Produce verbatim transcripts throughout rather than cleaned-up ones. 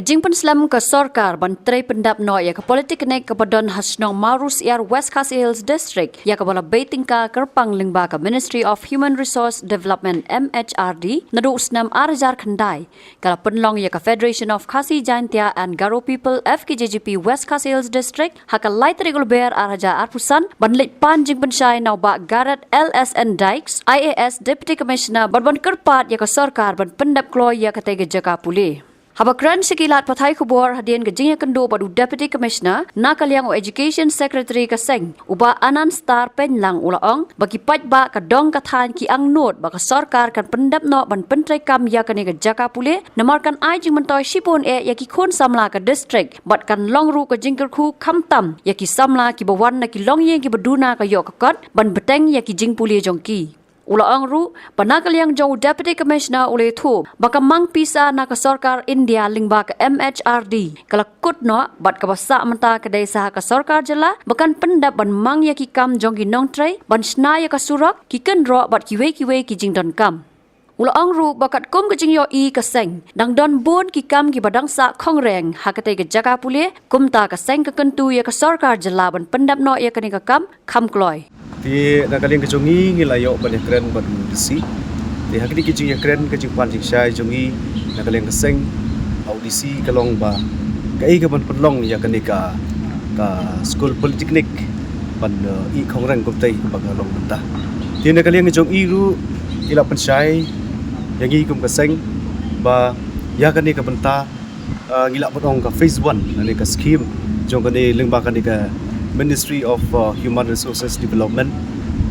Jingpynslem ka sorkar ban trei pyndap noh ïa ka polytechnic kaba don ha shnong Mawrysiar, West Khasi Hills District, ïa kaba la bei tyngka kyrpang lyngba ka Ministry of Human Resource Development, M H R D, naduh u snem ar hajar khyndai, ka la pynlong ïa ka Federation of Khasi Jaintia and Garo People, F K J G P, West Khasi Hills District ha ka lai tarik u Lber ar hajar arphew san, ban leit pan jingpynshai na u Bah Gareth L S N Dykes, I A S, Deputy Commissioner, bad ban kyrpad ïa ka sorkar ban pyndap kloi ïa katei ka jaka pule. Haba kren sha ki lad pathai khubor hadien ka jingïakynduh bad u Deputy Commissioner, na ka liang u Education Secretary ka seng, u Bah Anand Star Pynlang, u la ong ba ki paidbah ka dong ka thaiñ ki angnud ba ka sorkar kan pyndap noh ban pyntreikam ïa kane ka jaka pule, namar kan ai jingmyntoi shibun eh ïa ki khun samla ka district, bad kan long ruh ka jingkyrkhu khamtam ïa ki samla kiba wan na ki longïing kiba duna ka ïoh ka kot ban bteng ïa ki jingpule jong ki. U la ong ruh ba na ka liang jong u Deputy Commissioner u la ïathuh ba ka mang pisa na ka sorkar India lyngba ka M H R D ka la kut noh, bad kaba sah mynta ka dei sa ha ka sorkar jylla ba kan pyndap ban mang ïa ki kam jong ki nongtrei, ban shna ïa ka surok, ki kynroh bad kiwei kiwei ki jingdonkam. U la ong ruh ba katkum ka jingïohi ka seng, dang don bun ki kam kiba dang sah khongreng ha katei ka jaka pule, kumta ka seng ka kyntu ïa ka sorkar jylla ban pyndap noh ïa kane ka kam kham kloi. Te na ka liang ka jong ngi, ngi la ïoh ban ïakren bad u D C. Te ha kane ka jingïakren, ka jingpan jingshai jong ngi na ka liang ka seng, ha u D C ka long ba kaei kaban pynlong ïa kane ka, ka skul polytechnic ban, eh, ïeh khongreng kumtei kaba ka long mynta. Te na ka liang ka jong i ruh, i la pynshai ïa ngi kum ka seng ba ïa kane ka bynta, ah, ngi lah ban ong ka phase one, kane ka scheme jong kane lyngba kane ka Ministry of, ah, Human Resources Development,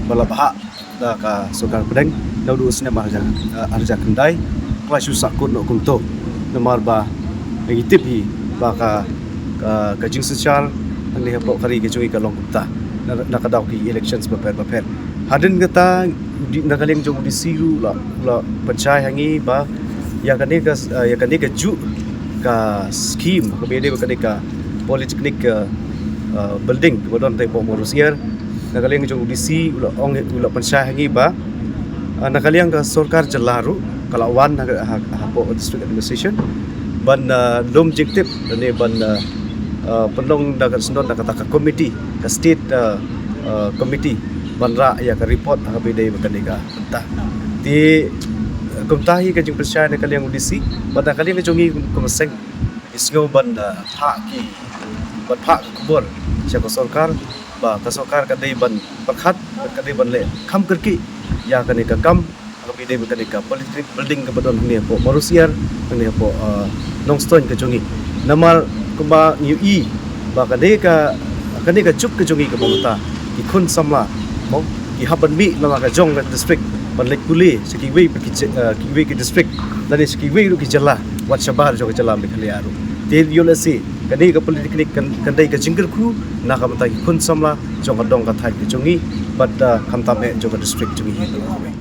ba la bhah da ka sorkar pdeng naduh u snem ar hajar, ah, ar hajar khyndai, ka la shu sahkut noh kumto. Namar ba ngi tip hi ba ka, ka, ka jingsynshar hangne hapoh ka ri ka jong ngi ka long kumta na, na ka daw ki elections bapher bapher. Hadien kata, di, na ka liang jong u D C ruh u la, u la pynshai ha ngi ba ïa kane ka, eh, ïa kane ka juh ka scheme kaba ïadei bad kane ka polytechnic, eh, eh, building kaba don tei hapoh Mawrysiar. Na ka liang jong u D C u la ong, u la pynshai ha ngi ba, eh, na ka liang ka sorkar jylla ruh ka la wan ha, ha, hapoh district administration ban, eh, lum jingtip ne ban, eh, eh, pynlong da ka, syndon da kata ka committee, ka state, eh, eh, committee, ban rah ïa ka report ha kaba ïadei bad kane ka bynta. Te kumta hi ka jingpynshai na ka liang u D C, bad na ka liang ka jong ngi kum, kum seng, ngi sngew ban, eh, phah ki, ban phah ka khubor sha ka sorkar ba ka sorkar ka dei ban pyrkhat, ka dei ban leh kham kyrkieh ïa kane ka kam, kaba ïadei bad kane ka polytechnic building kaba don hangne hapoh Mawrysiar, hangne hapoh, eh, Nongstoiñ ka jong ngi. Namar kumba ngi ïohi ba kane ka, kane ka juk ka jong ngi kaba mynta, ki khun samla, mo, ki hap ban mih na la ka jong ka district ban leit pule sha kiwei pat ki ji-, eh, kiwei ki district, lane sha kiwei ruh ki jylla, wat shabar jong ka jylla Meghalaya ruh. Te ïoh lehse kane ka polytechnic kan, kan dei ka jingkyrkhu na ka bynta ki khun samla jong ka dong ka thaiñ ka jong ngi, bad, eh, khamtam eh jong ka district jong ngi hi.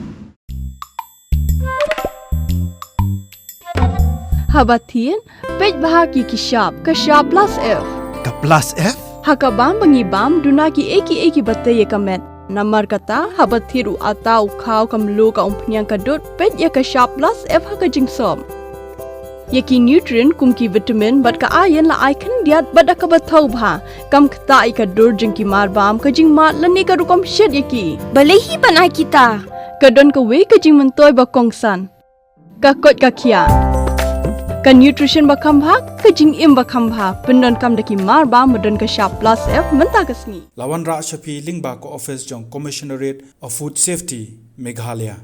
Haba thied, peit bha ki, ki shap, ka shap plus F. Ka plus F? Ha ka bam ba ngi bam, duna kiei kiei kiba tei ïa ka met. Namar kata, haba thied u atta, u khaw, ka mluh, ka umphniang, ka dud, peit ïa ka shap plus F ha ka jingsop. Ïa ki nutrient kum ki vitamin bad ka iron la ai khyndiat bad da kaba thaw bha. Kam ktah ïa ka dur jong ki mar bam, ka jingmad lane ka rukom shet ïa ki. Balei hi ban ai kita? Ka don kawei ka jingmyntoi ba kongsan. Ka koit ka khiah. Ka nutrition ba kham bha, ka jingim ba kham bha. Pyndonkam da ki mar bam ba don ka shap plus F mynta ka sngi. La wanrah sha phi lyngba ka office jong Commissionerate of Food Safety, Meghalaya.